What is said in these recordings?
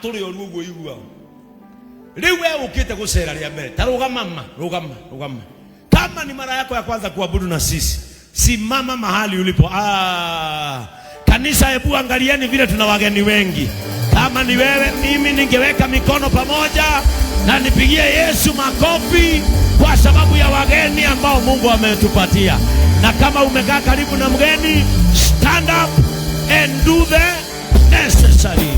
Tũrĩ oru ũguo iguaga. Rĩu we ũkĩte gũcera rĩa mbere, ta rũgama ma, rũgama, rũgama. Kama ni mara yako ya kwanza kuabudu na sisi, simama mahali ulipo. Ah, kanisa, hebu angalieni vile tuna wageni wengi. Kama ni wewe, mimi ningeweka mikono pamoja na nipigie Yesu makofi kwa sababu ya wageni ambao Mungu ametupatia. Na kama umekaa karibu na mgeni, stand up and do the necessary.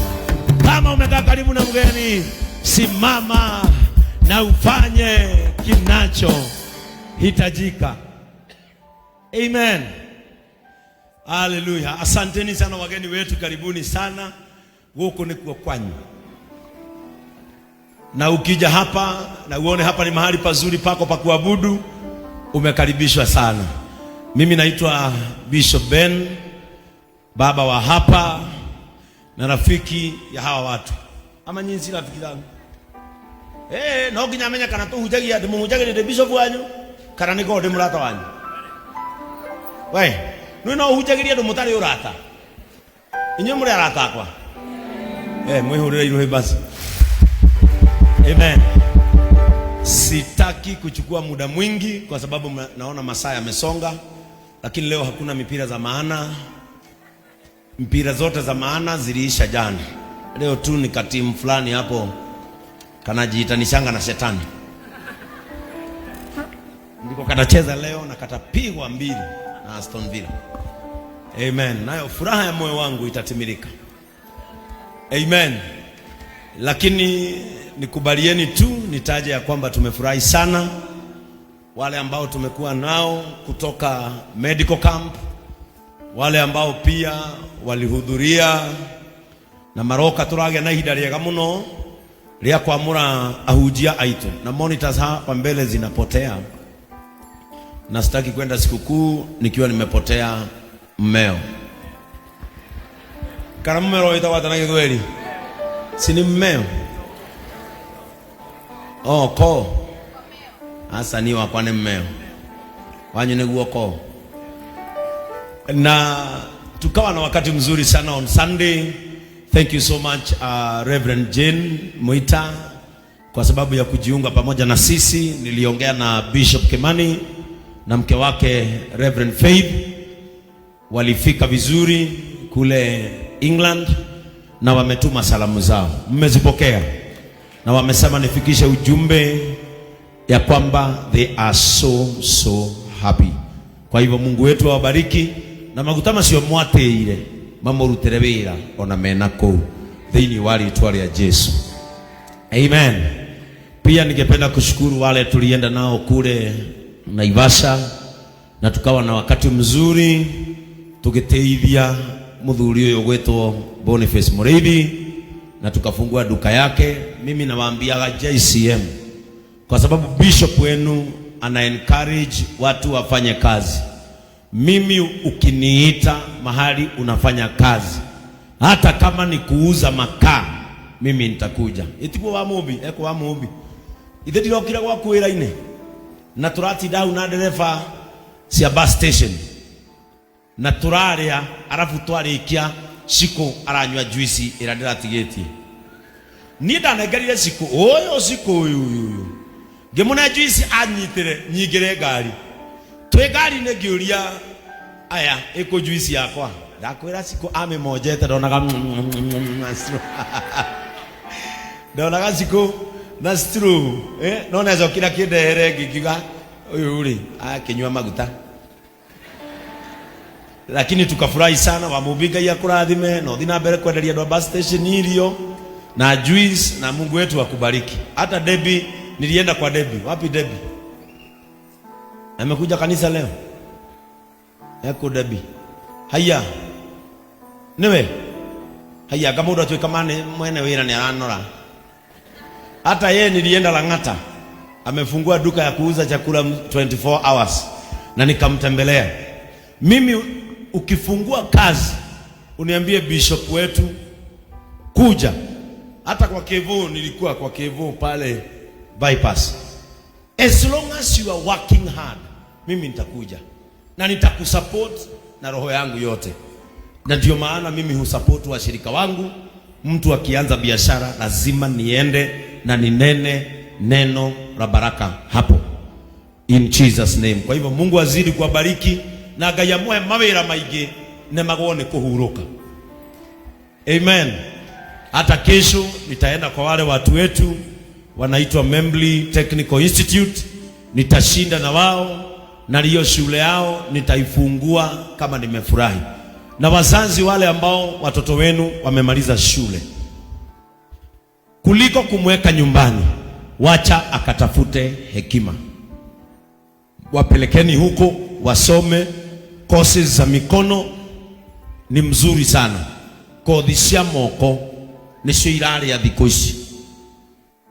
Kama umekaa karibu na mgeni, simama na ufanye kinachohitajika. Amen. Haleluya. Asanteni sana wageni wetu, karibuni sana. Guku nikuo kwanyu. Na ukija hapa na uone hapa ni mahali pazuri pako pa kuabudu, umekaribishwa sana. Mimi naitwa Bishop Ben, baba wa hapa na rafiki ya hawa watu. Ama nyinyi si rafiki zangu? Eh, no nginya menye kana tuhunjagia ndimuhunjagirie ndi bishop wanyu kana nĩ korwo ndĩ mũrata wanyu. We, nĩ no ũhunjagĩrie andũ mũtarĩ ũrata. Inyuĩ mũrĩ arata akwa. Eh, mwĩhũrĩre iruhĩ basi. Amen. Sitaki kuchukua muda mwingi kwa sababu naona masaa yamesonga, lakini leo hakuna mipira za maana. Mpira zote za maana ziliisha jana. Leo tu ni katimu fulani hapo kanajiitanishanga na shetani, ndiko katacheza leo na katapigwa 2 na Aston Villa. Amen. Nayo furaha ya moyo wangu itatimilika. Amen. Lakini nikubalieni tu nitaje ya kwamba tumefurahi sana wale ambao tumekuwa nao kutoka medical camp, wale ambao pia walihudhuria na maroka turagia na ihinda riega muno ria kwamura ahunjia aitu na monitors hapa mbele zinapotea, na sitaki kwenda sikukuu nikiwa nimepotea mmeo. Kana mmeo witagwo atĩa na Gĩthweri? Si ni mmeo? Oh, ko. Asa ni wakwa nĩ mmeo. Wanyu nĩguo ko. Na tukawa na wakati mzuri sana on Sunday. Thank you so much, Reverend Jane Muita kwa sababu ya kujiunga pamoja na sisi. Niliongea na Bishop Kimani na mke wake Reverend Faith, walifika vizuri kule England na wametuma salamu zao, mmezipokea, na wamesema nifikishe ujumbe ya kwamba they are so so happy. Kwa hivyo Mungu wetu awabariki na maguta macio mwateire mamũrutĩre wĩra ona mena kũu thĩinĩ wa rĩtwa rĩa Jesu. Amen. Pia ningependa kushukuru wale tulienda nao kule Naivasha na tukawa na wakati mzuri tugiteithia muthuri uyu gwitwo Boniface Muriithi na tukafungua duka yake. Mimi nawaambiaga JCM kwa sababu bishop wenu ana encourage watu wafanye kazi. Mimi ukiniita mahali unafanya kazi, hata kama ni kuuza makaa, mimi nitakuja. Itiguo wa mumbi, eko wa mumbi. Ithe ndirokire gwaku wira-inĩ na tũratinda hau na ndereba cia bus station na tũrarĩa, arabu twarĩkia Shiko aranyua juice ĩrĩa ndĩratigĩtie. Niĩ ndanengerire Shiko ũyũ, Shiko ũyũ ũyũ ũyũ, ngĩmũne juice anyitĩre nyingĩre ngari. Twĩ ngari-inĩ ngĩũria aya ĩkũ juice yakwa, ndakwĩra Shiko amĩmonjete, ndonaga ndonaga Shiko na straw, no nĩacokire akĩndehere ĩngĩ, ngiuga ũyũ rĩ akĩnyua maguta. Lakini tukafurahi sana. Wamumbi Ngai akurathime na uthi na mbere kwenderia andu a bus station irio na juice, na Mungu wetu akubariki. Hata Debbie, nilienda kwa Debbie. Wapi Debbie? Amekuja kanisa leo? Eko Debbie. Haya. Niwe. Haya kama mundu atuika mane mwene wira ni aranora. Hata yeye nilienda Lang'ata. Amefungua duka ya kuuza chakula 24 hours na nikamtembelea. Mimi ukifungua kazi uniambie bishop wetu kuja. Hata kwa Kevo nilikuwa kwa Kevo pale bypass. As long as you are working hard, mimi nitakuja na nitakusupport na roho yangu yote. Na ndio maana mimi husupport washirika wangu Mtu akianza biashara lazima niende na ninene neno la baraka hapo, in Jesus name. Kwa hivyo Mungu azidi kuwabariki na Ngai amuhe mawira maingi nemagwo ni kuhuruka. Amen. Hata kesho nitaenda kwa wale watu wetu wanaitwa Membley Technical Institute, nitashinda na wao na hiyo shule yao nitaifungua kama nimefurahi. Na wazazi wale ambao watoto wenu wamemaliza shule, kuliko kumweka nyumbani, wacha akatafute hekima, wapelekeni huko wasome courses za mikono, ni mzuri sana. Kothi cia moko nicio iraria thikũ ici.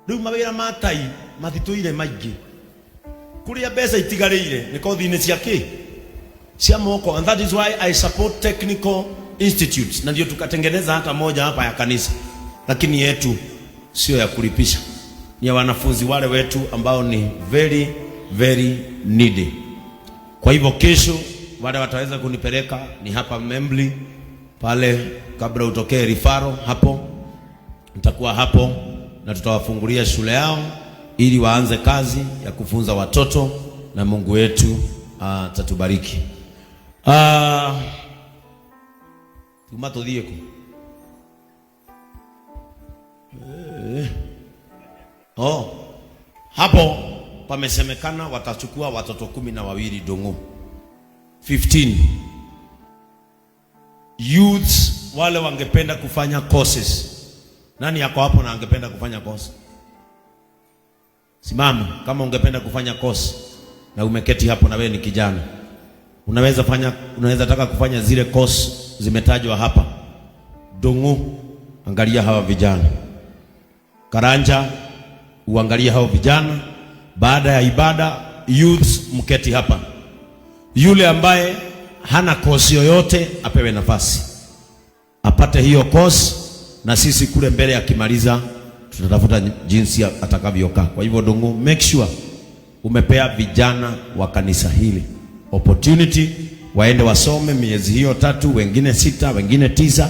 Rĩu mawĩra ma tai matitũire maingĩ, kũrĩa mbeca itigarĩire nĩ kothi-inĩ cia kĩ cia moko, and that is why I support technical institutes, na ndio tukatengeneza hata moja hapa ya kanisa, lakini yetu sio ya kulipisha, ni ya wanafunzi wale wetu ambao ni very very needy. Kwa hivyo kesho wale wataweza kunipeleka ni hapa Membley pale, kabla utokee Rifaro hapo, nitakuwa hapo na tutawafungulia shule yao ili waanze kazi ya kufunza watoto, na Mungu wetu atatubariki. Tuma tuthie ku. Oh, hapo pamesemekana watachukua watoto 12 Ndung'u, 15 youths wale wangependa kufanya courses. Nani yako hapo na angependa kufanya course? Simama kama ungependa kufanya course na umeketi hapo na wewe ni kijana. Unaweza fanya, unaweza taka kufanya zile course zimetajwa hapa. Ndung'u, angalia hawa vijana. Karanja, uangalie hao vijana. Baada ya ibada, youths mketi hapa. Yule ambaye hana course yoyote apewe nafasi apate hiyo course, na sisi kule mbele akimaliza tutatafuta jinsi atakavyokaa. Kwa hivyo Ndung'u, make sure umepea vijana wa kanisa hili opportunity waende wasome miezi hiyo 3, wengine 6, wengine 9,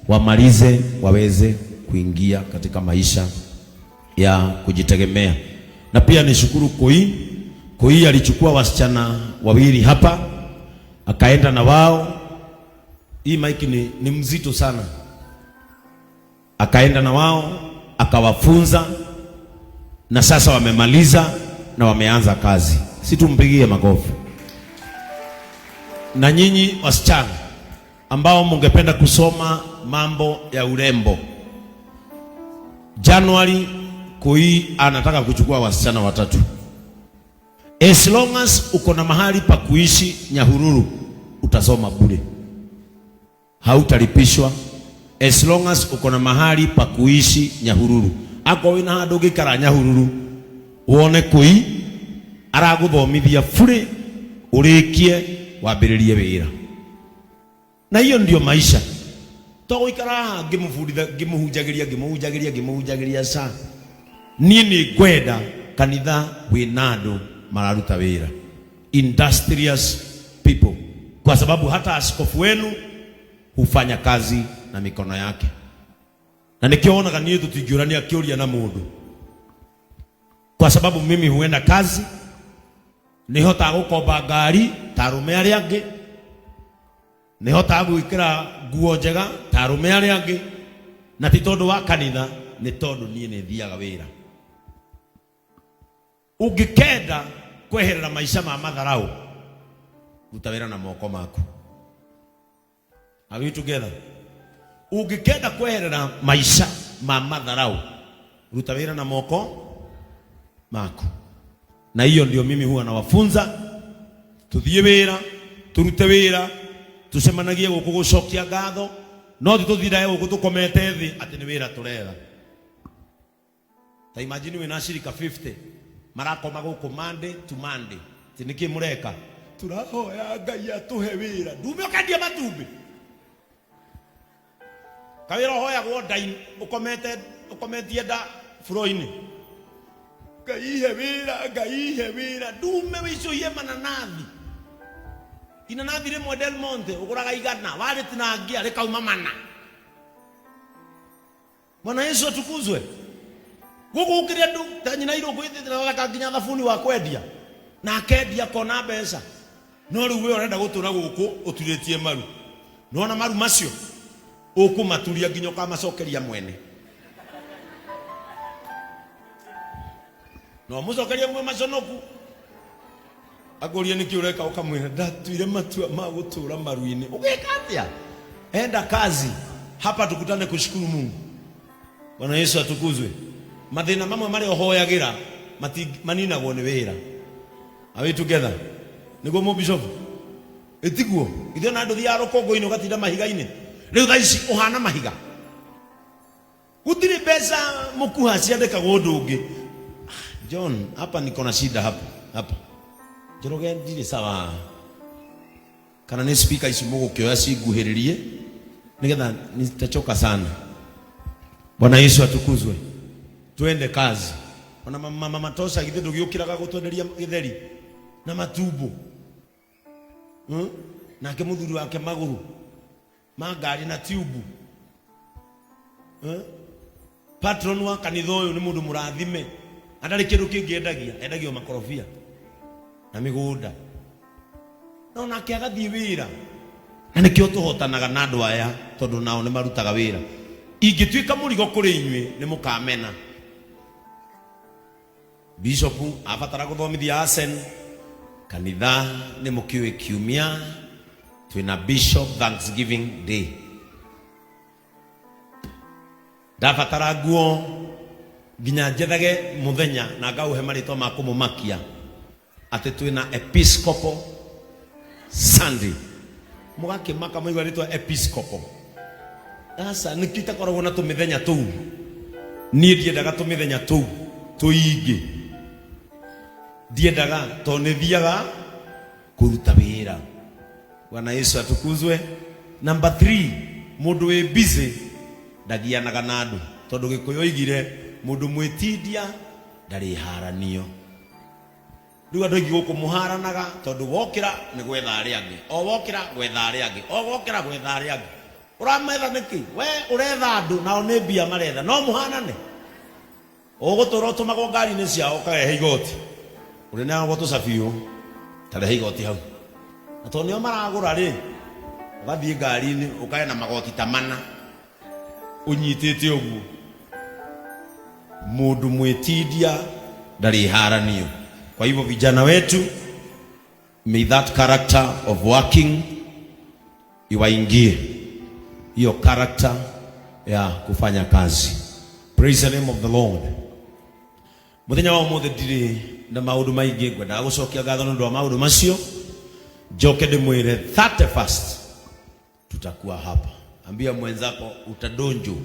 wamalize waweze kuingia katika maisha ya kujitegemea. Na pia nishukuru Koi. Koi alichukua wasichana 2 hapa akaenda na wao. Hii mic ni mzito sana. Akaenda na wao akawafunza, na sasa wamemaliza na wameanza kazi. Si tumpigie makofi. Na nyinyi wasichana ambao mungependa kusoma mambo ya urembo, January Koi anataka kuchukua wasichana 3. As long as uko na mahali pa kuishi Nyahururu, utasoma bure, hautalipishwa. As long as uko na mahali pa kuishi Nyahururu, ako wina handu ũngĩikara Nyahururu, wone Koi araguthomithia bure, urikie wambĩrĩrie wĩra. Na hiyo ndio maisha. To gũikara haha ngĩmũbunditha, ngĩmũhunjagĩria, ngĩmũhunjagĩria, ngĩmũhunjagĩria sa. Niĩ nĩ ngwenda kanitha wĩna andũ mararuta wĩra, industrious people, kwa sababu hata askofu wenu hufanya kazi na mikono yake. Na nikio wonaga niĩ tũtingĩũrania kĩũria na mũndũ, kwa sababu mimi huenda kazi, nihotaga gũkomba ngari ta arũme arĩa angĩ, nihotaga gwĩkĩra nguo njega ta arũme arĩa angĩ, na ti tondũ wa kanitha, nĩ tondũ niĩ nĩ thiaga wĩra. Ũngĩkenda kweherera maica ma matharau, ruta wĩra na moko maku. Are we together? Ũngĩkenda kweherera maica ma matharau, ruta wĩra na moko maku. Na hiyo ndio mimi huwa nawafunza, tuthie wĩra, turute wĩra, tucemanagie gũkũ gũcokia ngatho, no ti tũthindae gũkũ tũkomete thĩ atĩ nĩ wĩra tũretha. Ta imagine wĩna ashirika 50 marakoma gũkũ Monday to Monday, ti nĩkĩ mũreka? Tũrahoya Ngai atũhe wĩra. Ndume ũkendia matumbĩ. Kawĩra ũhoyagwo nda-inĩ, ũkometie nda floor-inĩ. Ngai ihe wĩra, Ngai ihe wĩra. Ndume wĩicũhie mananathi. Inanathi rĩmwe Del Monte ũgũraga 100, warĩtinangia rĩkauma mana. Bwana Yesu atukuzwe. Guku gukiri andu ta nyina irungu ithiraga nginya thabuni wa kwendia na akendia kona mbeca, no riu we urenda gutura guku uturitie maru, nona maru macio ukumaturia nginya ukamacokeria mwene, no mucokerie mwe maconoku akorie niki ureka, ukamwira ndatuire matua ma gutura maru-ini. Ugeka atia? Enda kazi hapa, tukutane kushukuru Mungu. Bwana Yesu atukuzwe. Mathina mamwe maria uhoyagira maninagwo ni wira. Are we together? Niguo mu bishop itiguo ithe na andu thiaga rukungu-ini ugatinda mahiga-ini. Riu thaa ici uhana mahiga, gutiri mbeca mukuha ciandikagwo undu ungi. John, hapa niko na shida hapa hapa Njoroge ndirĩ sawa, kana nĩ speaker ici mũgũkĩoya cinguhĩrĩrie nigetha nitachoka sana. Bwana Yesu atukuzwe. Twende kazi. Ona mama matosha githĩ ndũgĩũkĩraga gũtwenderia gĩtheri na matumbo, Nake mũthuri wake magũrũ ma ngari na tube, Patron wa kanitha ũyũ nĩ mũndũ mũrathime, andarĩ kĩndũ kĩngĩ endagia, endagia o makorobia na mĩgũnda, no nake agathiĩ wĩra, na nĩkĩo tũhotanaga na andũ aya tondũ nao nĩ marutaga wĩra. Ingĩtuĩka mũrigo kũrĩ inyuĩ nĩ mũkamena. Bishop abatara gũthomithia Asen kanitha nĩ mũkĩũĩ kiumia twĩna Bishop Thanksgiving Day. Ndabatara nguo nginya njethage muthenya na ngauhe marĩtwa ma kũmũmakia atĩ twĩna Episcopal Sunday, mũgakĩmaka mũigua rĩtwa Episcopal. Aca nĩkĩo itakoragwo na tũmĩthenya tũu, niĩ ndiendaga tũmĩthenya tũu tũingĩ, ndiendaga tondũ nĩ thiaga kũruta wĩra. Bwana Yesu atukuzwe. Number 3, mũndũ wĩ busy ndagianaga na andũ, tondũ Gĩkũyũ oigire mũndũ mwĩtindia ndarĩ haranio. Rĩu andũ aingĩ gũkũ mũharanaga tondũ wokĩra nĩ gwetha arĩa angĩ, o wokĩra gwetha arĩa angĩ, o wokĩra gwetha arĩa angĩ. Ũrametha nĩkĩ? We ũretha andũ nao nĩ mbia maretha, no mũhanane. Ũgũtũra ũtũmagwo ngari-inĩ ciao ũkarehe igoti, ũrĩneanagwo tũcabiũ, tarehe igoti hau. Na tondũ nĩo maragũra rĩ, ũgathiĩ ngari-inĩ ũkae na magoti ta mana ũnyitĩte ũguo. Mũndũ mwĩtindia ndarĩ haranio. Kwa hivyo vijana wetu, may that character of working iwaingie, hiyo character ya kufanya kazi. Praise the name of the Lord. Muthenya wa umuthi ndiri na maundu maingi, ngwendaga gucokia ngatho nĩ ũndũ wa maundu macio, njoke ndĩmwĩre 31st tutakuwa hapa. Ambia mwenzako utadonjo,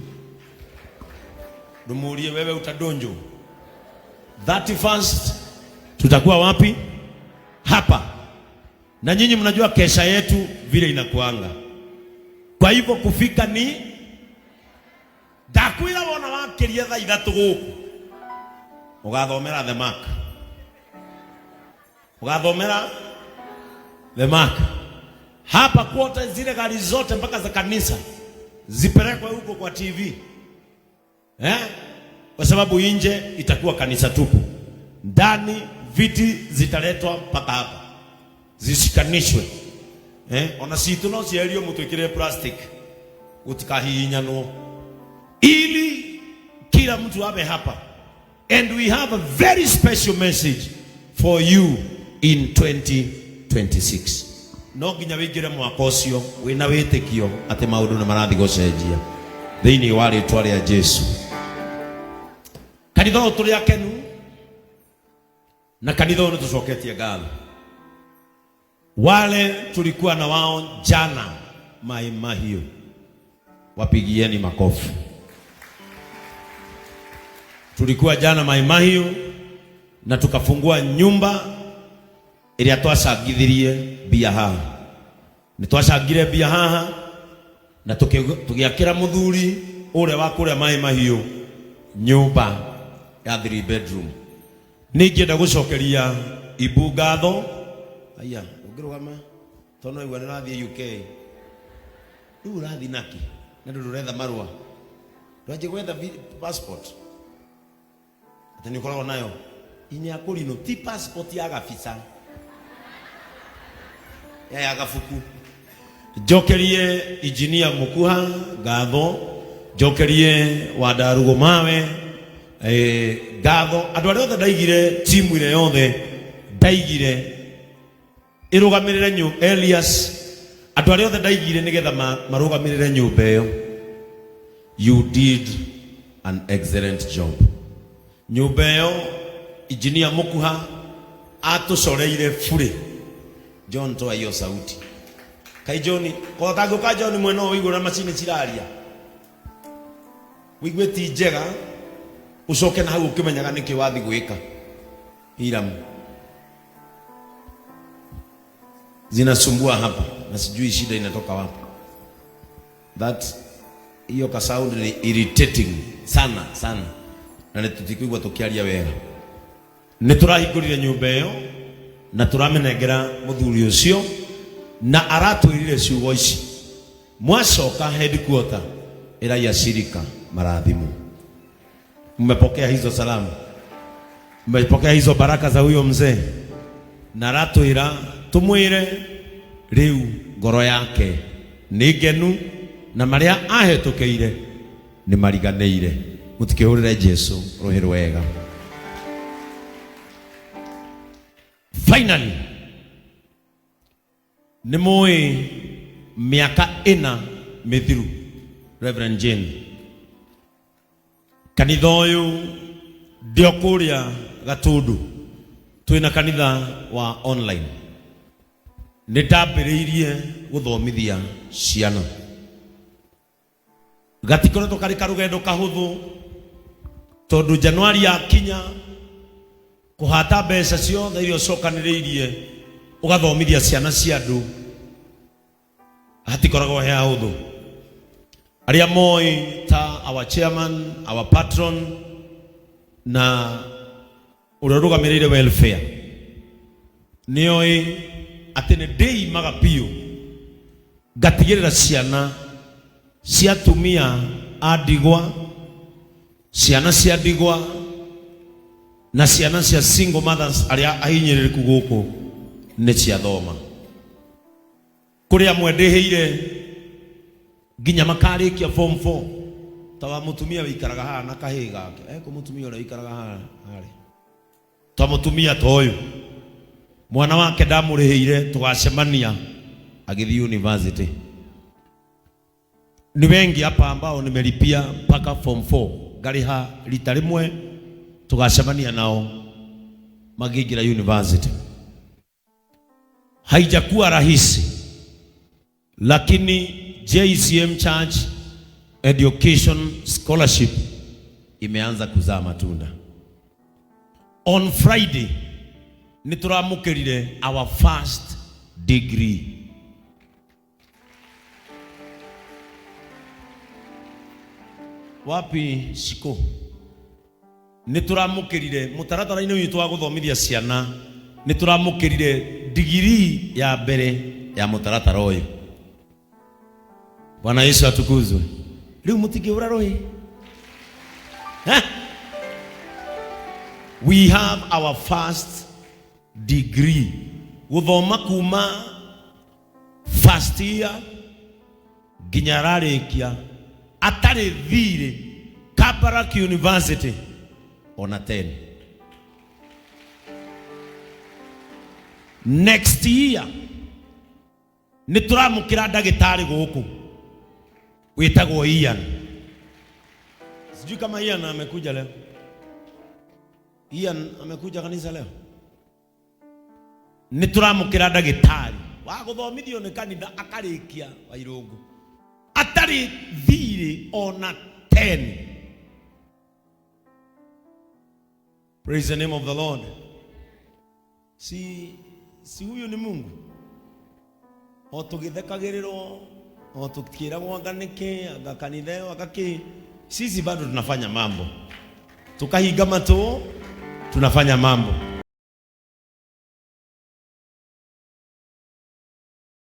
ndumuurie wewe utadonjo. 31st tutakuwa wapi? Hapa. Na nyinyi mnajua kesha yetu vile inakuanga. Kwa hivyo kufika ni ndakwira wona wakiria thaa ithatũ gũkũ ũgathomera the mark, ũgathomera the mark hapa kwote, zile gari zote mpaka za kanisa zipelekwe huko kwa TV, eh? Kwa sababu nje itakuwa kanisa tupu, ndani viti zitaletwa mpaka hapa zishikanishwe, eh? Ona citu no cierio mutwikire plastic gutikahihinyanwo, ili kila mtu awe hapa. And we have a very special message for you in 2026. No nginya wĩingĩre mwaka ũcio wĩna wĩtĩkio atĩ maũndũ nĩ marathiĩ gũcenjia thĩinĩ wa rĩtwa rĩa Jesu. Kanitha ũyũ tũrĩ akenu na kanitha ũyũ nĩ tũcoketie ngatho. Wale tulikuwa na wao jana Mai Mahiu, wapigieni makofi. Tulikuwa jana Mai Mahiu na tukafungua nyumba ĩrĩa twacangithirie mbia haha. Nĩ twacangire mbia haha na tũgĩakĩra mũthuri ũrĩa wa kũrĩa Mai Mahiu nyũmba ya 3 bedroom. Nĩ ingĩenda gũcokeria Ibu ngatho. Aya, ũngĩrũgama tondũ no igua nĩ ũrathiĩ UK. Rĩu ũrathiĩ naki? Na ndũrĩ ũretha marũa. Ndwanjie gwetha passport atĩ nĩ ũkoragwo nayo inya kũrinũ ti passport ya gabica ya gabuku. Njokerie injinia Mukuha ngatho, njokerie Wandarugo Mawe ngatho, andũ arĩa othe ndaigire timu ĩrĩa yothe ndaigire ĩrũgamĩrĩre Elias, andũ arĩa othe ndaigire nĩgetha marũgamĩrĩre nyũmba ĩyo. You did an excellent job. Nyũmba ĩyo injinia Mukuha atũcoreire burĩ. John, toa hiyo sauti. Kai John, ko tangĩũka John mwena ũyũ ũigua ũrĩa macini ciraria. Ũigue ti njega, ũcoke na hau ũkĩmenyaga nĩkĩ wathi gwĩka. Hiram. Zinasumbua hapa na sijui shida inatoka wapi. That hiyo ka sound ni irritating sana sana, na nĩ tũkĩaria wega. Nĩ tũrahingũrire nyũmba ĩyo na tũramĩnengera mũthuri ũcio, na aratwĩrire ciugo ici: mwacoka headquarter ĩrai ashirika marathimo. Mmepokea hizo salamu? Mmepokea hizo baraka za huyo mzee? Na aratwĩra tumwĩre rĩu ngoro yake nĩ ngenu na marĩa ahĩtũkĩire nĩ mariganĩire. Mũtikĩhũrĩre Jesu rũhĩ rwega. Finally, nĩ mũĩ mĩaka ĩna mĩthiru, Reverend Jane, kanitha ũyũ ndio kũrĩa Gatundu twĩna kanitha wa online, nĩ ndambĩrĩirie gũthomithia ciana. Gatikoretwo karĩ karũgendo kahũthũ, tondũ Januari yakinya kũhata mbeca ciothe iria ũcokanĩrĩirie ũgathomithia ciana cia andũ hatikoragwo he hahũthũ. Arĩa moĩ ta our chairman, our patron na ũrĩa ũrũgamĩrĩire welfare nĩoĩ atĩ nĩ ndĩimaga biũ ngatigĩrĩra ciana cia atumia a ndigwa, ciana cia ndigwa na ciana cia single mothers arĩa ahinyĩrĩrĩku gũkũ nĩ ciathoma. Kũrĩ amwe ndĩhĩire nginya makarĩkia form 4, ta wa mũtumia wĩikaraga haha na kahĩĩ gake. Eko mũtumia ũrĩa wĩikaraga haha harĩ ta mũtumia ta ũyũ, mwana wake ndamũrĩhĩire, tũgacemania agĩthiĩ university. Ni wengi hapa ambao nimelipia mpaka form 4, ngariha rita rĩmwe tũgacemania nao magĩingĩra university. Haijakuwa rahisi, lakini JCM Church Education Scholarship imeanza kuzaa matunda. On Friday nĩ tũramũkĩrire our first degree. Wapi Shiko? Nĩ tũramũkĩrire mũtaratara-inĩ witũ wa gũthomithia ciana, nĩ tũramũkĩrire degree ya mbere ya mũtaratara ũyũ. Bwana Yesu atukuzwe. Rĩu mũtingĩhũra rũhĩ. Eh? We have our first degree. Gũthoma kuma first year nginya ararĩkia atarĩ thirĩ Kabarak University ona 10. Next year nĩ tũramũkĩra ndagĩtarĩ gũkũ wĩtagwo Ian. Sijui kama Ian amekuja leo. Ian amekuja kanisa leo? Nĩ tũramũkĩra ndagĩtarĩ wa gũthomithio nĩ kanitha akarĩkia Wairũngũ atarĩ thirĩ ona 10. Praise the name of the Lord. Si huyu ni Mungu? O tũgĩthekagĩrĩrwo, o tũkĩragwo anga nĩkĩ, anga kanitha ĩyo, anga kĩ, sisi bado tunafanya mambo, tukahinga matũ, tunafanya mambo.